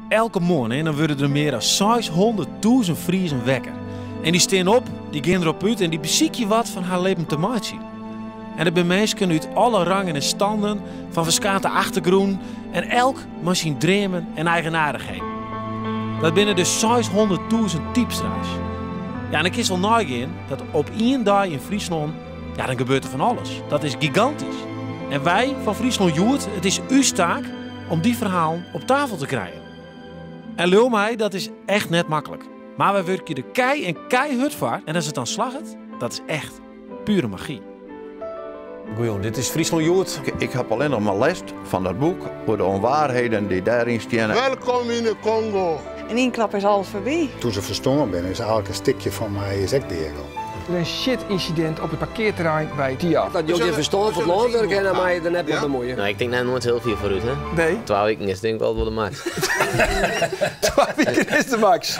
Elke moarn hè, dan wurde der mear as 600.000 Friezen wekker. En dy stean op, dy gean derop út en dy besykje wat fan har libben te meitsjen. En der binne minsken út alle rangen en standen, fan ferskate achtergrûnen en elk mei syn dreamen en eigenaardichheden. Dat binne dus 600.000 Typstra's. Ja, en dan kinst wol neigean dat op ien dei yn Fryslân, ja, dan gebeurt der fan alles. Dat is gigantysk. En wy fan Fryslân Hjoed, it is ús taak om dy ferhalen op tafel te krijen. En leau my, dat is echt net maklik. Mar wy wurkje der kei en keihurd foar en as it dan slagget, dat is echt pure magy. Goejûn, dit is Fryslân Hjoed. Ik haw allinnich mar lêst fan dat boek oer de ûnwaarheden dy't dêryn steane. Welkom yn de Kongo. In ien klap is alles foarby. Toen se ferstoarn binne is eigentlik in stikje fan my is ek deagong. Der in sjitynsidint op it parkearterrein by Thialf. Dat jo gjin ferstân fan it lânwurk hawwe, dan meie je der net mei bemuoie. No, ik tink net noait hiel fier foarút, hè? Nee. Twa wiken is tink ik wol de max. Twa wiken is de max.